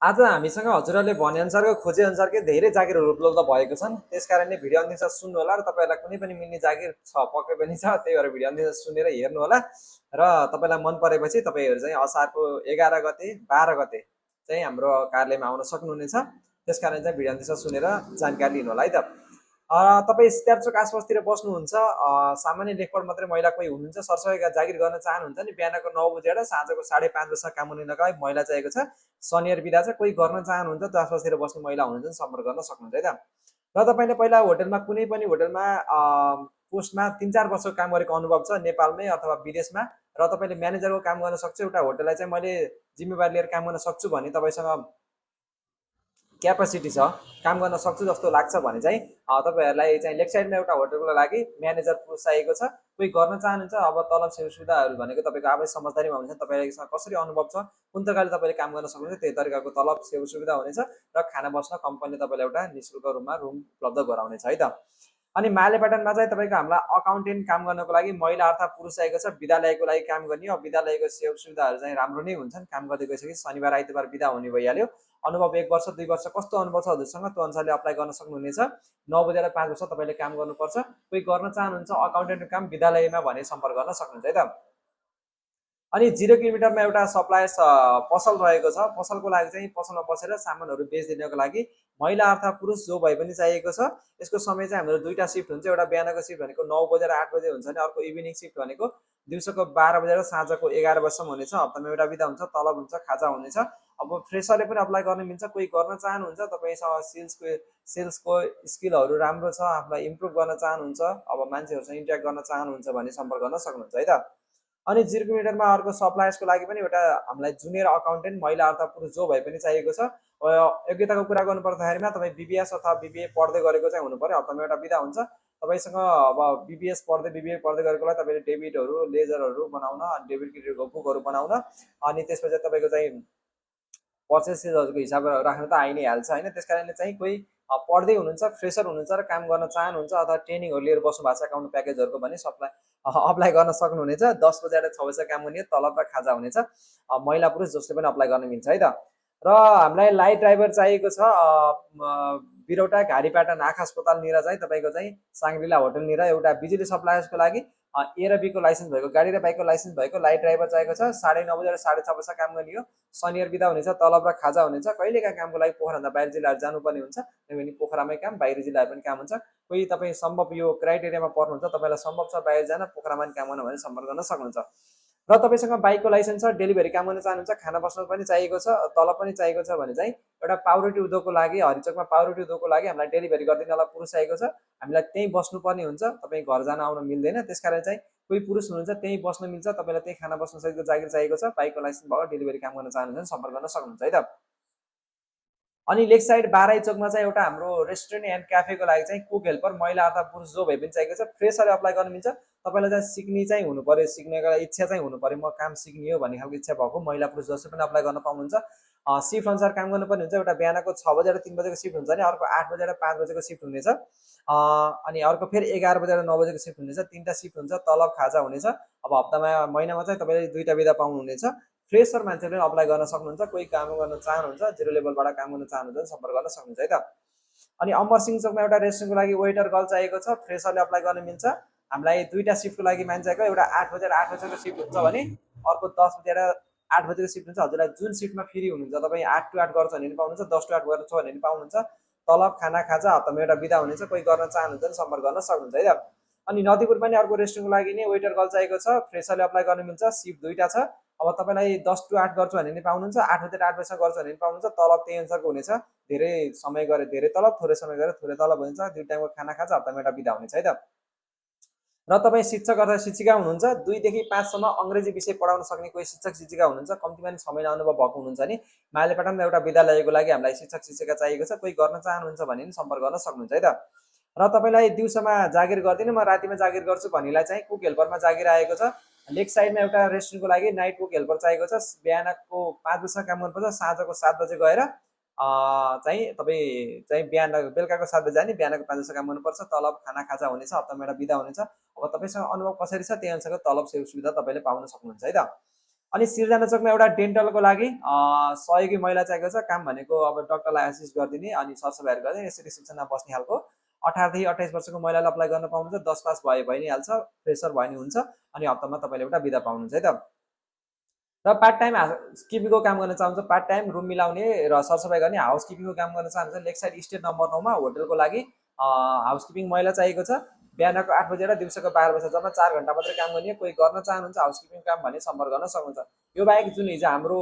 आज हामीसँग हजुरहरूले भनेअनुसारको खोजेअनुसारकै धेरै जागिरहरू उपलब्ध भएको छन्। त्यसकारणले भिडियो अन्तिमसम्म सुन्नु होला र तपाईँलाई कुनै पनि मिल्ने जागिर छ पक्कै पनि छ, त्यही भएर भिडियो अन्तिमसम्म सुनेर हेर्नु होला र तपाईँलाई मन परेपछि तपाईँहरू चाहिँ असारको 11 गते 12 गते चाहिँ हाम्रो कार्यालयमा आउन सक्नुहुनेछ। त्यसकारण चाहिँ भिडियो अन्तिमसम्म सुनेर जानकारी लिनु होला है त। तपाईँ स्ट्याप्चोक आसपासतिर बस्नुहुन्छ, सामान्य लेखपढ मात्रै महिला कोही हुनुहुन्छ, सरसफाइका जागिर गर्न चाहनुहुन्छ नि, बिहानको 9 बजेर साँझको 5:30 बजीसम्म काम हुनेका महिला चाहिएको छ। शनिबार बिदा छ, कोही गर्न चाहनुहुन्छ त्यो आसपासतिर बस्ने महिला हुनुहुन्छ भने सम्पर्क गर्न सक्नुहुन्छ है त। र तपाईँले पहिला होटलमा कुनै पनि होटलमा पोस्टमा 3-4 वर्षको काम गरेको अनुभव छ नेपालमै अथवा विदेशमा, र तपाईँले म्यानेजरको काम गर्न सक्छु, एउटा होटललाई चाहिँ मैले जिम्मेवारी लिएर काम गर्न सक्छु भने तपाईँसँग क्यापासिटी छ, काम गर्न सक्छु जस्तो लाग्छ भने चाहिँ तपाईँहरूलाई चाहिँ लेफ्ट साइडमा एउटा होटलको लागि म्यानेजर पुरुष चाहिएको छ। कोही गर्न चाहनुहुन्छ, अब तलब सेवा सुविधाहरू भनेको तपाईँको आफै समझदारीमा हुन्छ, तपाईँसँग कसरी अनुभव छ, कुन तरिकाले तपाईँले काम गर्न सक्नुहुन्छ, त्यही तरिकाको तलब सेवा सुविधा हुनेछ र खाना बस्न कम्पनीले तपाईँलाई एउटा निःशुल्क रूपमा रुम उपलब्ध गराउनेछ है त। अनि मालेपाटनमा चाहिँ तपाईँको हामीलाई अकाउन्टेन्ट काम गर्नको लागि महिला अर्थात् पुरुष चाहिएको छ। विद्यालयको लागि काम गर्ने, अब विद्यालयको सेवा सुविधाहरू चाहिँ राम्रो नै हुन्छन्, काम गर्दै गइसकेपछि शनिबार आइतबार बिदा हुने भइहाल्यो। अनुभव 1 वर्ष 2 वर्ष कस्तो अनुभव छ हजुरसँग त्यो अनुसारले अप्लाई गर्न सक्नुहुनेछ। 9 बजेर 5 वर्ष तपाईँले काम गर्नुपर्छ। कोही गर्न चाहनुहुन्छ अकाउन्टेन्टको काम विद्यालयमा भने सम्पर्क गर्न सक्नुहुन्छ है त। अनि 0 किलोमिटरमा एउटा सप्लायर्स पसल रहेको छ। पसलको लागि चाहिँ पसलमा बसेर सामानहरू बेचिदिनको लागि महिला अर्थात् पुरुष जो भए पनि चाहिएको छ। यसको समय चाहिँ हाम्रो दुईटा सिफ्ट हुन्छ, एउटा बिहानको सिफ्ट भनेको 9 बजेर 8 बजे हुन्छ भने अर्को इभिनिङ सिफ्ट भनेको दिउँसोको 12 बजेर साँझको 11 बजेसम्म हुनेछ। हप्तामा एउटा बिदा हुन्छ, तलब हुन्छ, खाजा हुनेछ। अब फ्रेसरले पनि अप्लाई गर्न मिल्छ, कोही गर्न चाहनुहुन्छ, तपाईँसँग सेल्सको स्किलहरू राम्रो छ, आफूलाई इम्प्रुभ गर्न चाहनुहुन्छ, अब मान्छेहरूसँग इन्ट्याक्ट गर्न चाहनुहुन्छ भने सम्पर्क गर्न सक्नुहुन्छ है त। अनि 0 किलोमिटरमा अर्को सप्लायर्सको लागि पनि एउटा हामीलाई जुनियर अकाउन्टेन्ट महिला अर्थात् पुरुष जो भए पनि चाहिएको छ। योग्यताको कुरा गर्नु पर्दाखेरिमा तपाईँ बिबिएस अथवा बिबिए पढ्दै गरेको चाहिँ हुनु पर्यो। हप्तामा एउटा बिदा हुन्छ तपाईँसँग। अब बिबिएस पढ्दै बिबिए पढ्दै गरेकोलाई तपाईँले डेबिटहरू लेजरहरू बनाउन, डेबिट क्रेडिटको बुकहरू बनाउन, अनि त्यसपछि तपाईँको चाहिँ पर्चेसेसहरूको हिसाब राख्न त आइ नै हाल्छ होइन। त्यस कारणले चाहिँ कोही पढ्दै हुनुहुन्छ, फ्रेसर हुनुहुन्छ र काम गर्न चाहनुहुन्छ अथवा ट्रेनिङहरू लिएर बस्नु भएको छ अकाउन्ट प्याकेजहरूको भने अप्लाई गर्न सक्नुहुनेछ। 10 बजेर 6 बजे काम हुने, तलब र खाजा हुनेछ। महिला पुरुष जसले पनि अप्लाई गर्न मिल्छ है त। र हामीलाई लाइट ड्राइभर चाहिएको छ। बिरौटा घारीपाटा नाखा अस्पतालनिर चाहिँ तपाईँको चाहिँ साङ्ग्रिला होटलनिर एउटा बिजुली सप्लायर्सको लागि ए र बीको लाइसेन्स भएको, गाडी र बाइकको लाइसेन्स भएको लाइट ड्राइभर चाहिएको छ। 9:30 बजेर 6:30 बजे काम गर्ने हो। शनिबार बिदा हुनेछ, तलब र खाजा हुनेछ। कहिलेका कामको लागि पोखराभन्दा बाहिर जिल्लाहरू जानुपर्ने हुन्छ भने पोखरामै काम, बाहिरी जिल्लाहरू पनि काम हुन्छ। कोही तपाईँ सम्भव यो क्राइटेरियामा पर्नुहुन्छ, तपाईँलाई सम्भव छ बाहिर जान, पोखरामा पनि काम गर्न भने सम्पर्क गर्न सक्नुहुन्छ। र तपाईँसँग बाइकको लाइसेन्स छ, डेलिभरी काम गर्न चाहनुहुन्छ, खाना बस्न पनि चाहिएको छ, तलब पनि चाहिएको छ भने चाहिँ एउटा पाउरोटी उद्योगको लागि, हरिचोकमा पाउरोटी उद्योगको लागि हामीलाई डेलिभरी गरिदिनलाई पुरुष चाहिएको छ। हामीलाई त्यहीँ बस्नुपर्ने हुन्छ, तपाईँ घर जान आउन मिल्दैन। त्यसकारण चाहिँ कोही पुरुष हुनुहुन्छ त्यहीँ बस्न मिल्छ, तपाईँलाई त्यहीँ खाना बस्न सहितको जागिर चाहिएको छ, बाइकको लाइसेन्स भयो, डेलिभरी काम गर्न चाहनुहुन्छ भने सम्पर्क गर्न सक्नुहुन्छ है त। अनि लेक साइड बाराई चोकमा चाहिँ एउटा हाम्रो रेस्टुरेन्ट एन्ड क्याफेको लागि चाहिँ कुक हेल्पर महिला अथवा पुरुष जो भए पनि चाहिएको छ। फ्रेसरले अप्लाई गर्न मिल्छ। तपाईँलाई चाहिँ सिक्ने चाहिँ हुनु पर्यो, सिक्नेको इच्छा चाहिँ हुनु पर्यो, म काम सिक्ने हो भन्ने खालको इच्छा भएको महिला पुरुष जसले पनि अप्लाई गर्न पाउनुहुन्छ। सिफ्ट अनुसार काम गर्नुपर्ने हुन्छ। एउटा बिहानको 6 बजेर 3 बजेको सिफ्ट हुन्छ भने अर्को 8 बजेर 5 बजेको सिफ्ट हुनेछ। अनि अर्को फेरि 11 बजेर 9 बजेको सिफ्ट हुनेछ। 3टा सिफ्ट हुन्छ, तलब खाजा हुनेछ। अब हप्तामा महिनामा चाहिँ तपाईँले 2टा बिदा पाउनुहुनेछ। फ्रेसर मान्छेले अप्लाई गर्न सक्नुहुन्छ। कोही काम गर्न चाहनुहुन्छ, 0 लेभलबाट काम गर्न चाहनुहुन्छ भने सम्पर्क गर्न सक्नुहुन्छ है त। अनि अमरसिंह चोकमा एउटा रेस्टुरेन्टको लागि वेटर गर्ल चाहिएको छ। फ्रेसरले अप्लाई गर्न मिल्छ। हामीलाई 2टा सिफ्टको लागि मान्छे चाहिएको, एउटा 8 बजेर 8 बजेको सिफ्ट हुन्छ भने अर्को 10 बजेर 8 बजेको सिफ्ट हुन्छ। हजुरलाई जुन सिफ्टमा फ्री हुनुहुन्छ, तपाईँ 8 to 8 गर्छ भने पनि पाउनुहुन्छ, 10 to 8 गर्छ भने पनि पाउनुहुन्छ। तलब खाना खाजा हप्तामा एउटा बिदा हुनेछ। कोही गर्न चाहनुहुन्छ भने सम्पर्क गर्न सक्नुहुन्छ है त। अनि नदीपुर पनि अर्को रेस्टुरेन्टको लागि नै वेटर गर्ल चाहिएको छ। फ्रेसरले अप्लाई गर्न मिल्छ। सिफ्ट 2टा छ। अब तपाईँलाई 10 to 8 गर्छु भने पनि पाउनुहुन्छ, 8 बजेर 8 बजेसम्म गर्छु भने पनि पाउनुहुन्छ। तलब त्यही अनुसारको हुनेछ। धेरै समय गरे धेरै तलब, थोरै समय गरे थोरै तलब हुन्छ। 2 टाइमको खाना खाजा, हप्तामा एउटा बिदा हुनेछ है त। र तपाईँ शिक्षक अथवा शिक्षिका हुनुहुन्छ, 2 देखि 5 सम्म अङ्ग्रेजी विषय पढाउन सक्ने कोही शिक्षक शिक्षिका हुनुहुन्छ, कम्तीमा पनि 6 महिना अनुभव भएको हुनुहुन्छ भने माइलेपाटनमा एउटा विद्यालयको लागि हामीलाई शिक्षक शिक्षिका चाहिएको छ। कोही गर्न चाहनुहुन्छ भने पनि सम्पर्क गर्न सक्नुहुन्छ है त। र तपाईँलाई दिउँसोमा जागिर गर्दिनँ, म रातिमा जागिर गर्छु भन्नेलाई चाहिँ कुक हेल्परमा जागिर आएको छ। लेक साइडमा एउटा रेस्टुरेन्टको लागि नाइट कुक हेल्पर चाहिएको छ। बिहानको 5 बजीसम्म काम गर्नुपर्छ, साँझको 7 बजे गएर चाहिँ तपाईँ चाहिँ बेलुकाको 7 बजे जाने, बिहानको 5 बजीसम्म काम गर्नुपर्छ। तलब खाना खाजा हुनेछ, हप्तामा एउटा बिदा हुनेछ। अब तपाईँसँग अनुभव कसरी छ त्यही अनुसारको तलब सेवा सुविधा तपाईँले पाउन सक्नुहुन्छ है त। अनि सिर्जना चोकमा एउटा डेन्टलको लागि सहयोगी महिला चाहिएको छ। काम भनेको अब डक्टरलाई एसिस्ट गरिदिने अनि सरसफाइहरू गर्ने, यसरी रिसेप्सनमा बस्ने खालको 18 देखि 28 वर्षको महिलाले अप्लाई गर्न पाउनुहुन्छ। 10 पास भइ नै हाल्छ, फ्रेसर भयो भने हुन्छ। अनि हप्तामा तपाईँले एउटा बिदा पाउनुहुन्छ है त। र पार्ट टाइम हाउसकिपिङको काम गर्न चाहन्छ, पार्ट टाइम रुम मिलाउने र सरसफाइ गर्ने हाउसकिपिङको काम गर्न चाहन्छ। लेक साइड स्टेट नम्बर 9 मा होटलको लागि हाउसकिपिङ महिला चाहिएको छ। बिहानको 8 बजेर दिउँसोको 12 बजे, जम्मा 4 घन्टा मात्रै काम गर्ने। कोही गर्न चाहनुहुन्छ हाउसकिपिङ काम भने सम्पर्क गर्न सक्नुहुन्छ। यो बाहेक जुन हिजो हाम्रो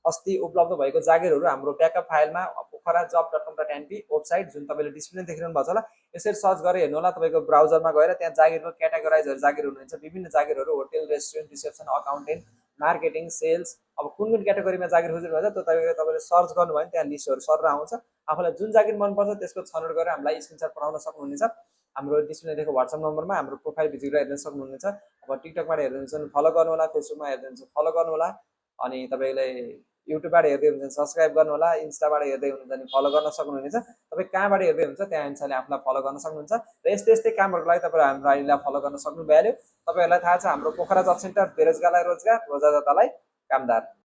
अस्ति उपलब्ध भएको जागिरहरू हाम्रो ब्याकअप फाइलमा pokhara.job.com.np वेबसाइट जुन तपाईँले डिस्प्लेमा देखिरहनु भएको छ होला, यसरी सर्च गरेर हेर्नु होला। तपाईँको ब्राउजरमा गएर त्यहाँ जागिरको क्याटेगोराइजहरू जागिरहरू हुन्छ, विभिन्न जागिरहरू, hotel, restaurant, reception, accountant, marketing, sales, अब कुन कुन क्याटेगोरीमा जागिर खोजिरहनु भएको छ त्यो तपाईँले सर्च गर्नुभयो भने त्यहाँ लिस्टहरू सर आउँछ। आफूलाई जुन जागिर मनपर्छ त्यसको छनौट गरेर हामीलाई स्क्रिनसट पठाउन सक्नुहुनेछ। हाम्रो डिस्प्ले दिएको वाट्सएप नम्बरमा हाम्रो प्रोफाइल भिजिट गरेर हेर्न सक्नुहुनेछ। अब टिकटकबाट हेर्नुहुन्छ भने फलो गर्नु होला, फेसबुकमा हेर्नुहुन्छ फलो गर्नु होला, अनि तपाईँलाई युट्युबबाट हेर्दै हुनुहुन्छ सब्सक्राइब गर्नु होला, इन्स्टाबाट हेर्दै हुनुहुन्छ भने फलो गर्न सक्नुहुनेछ। तपाईँ कहाँबाट हेर्दै हुनुहुन्छ त्यहाँ अनुसारले आफूलाई फलो गर्न सक्नुहुन्छ। र यस्तै यस्तै कामहरूको लागि तपाईँहरू हाम्रो आइडीलाई फलो गर्न सक्नु भइहाल्यो। तपाईँहरूलाई थाहा छ हाम्रो पोखरा जब सेन्टर बेरोजगारलाई रोजगार, रोजगारदातालाई कामदार।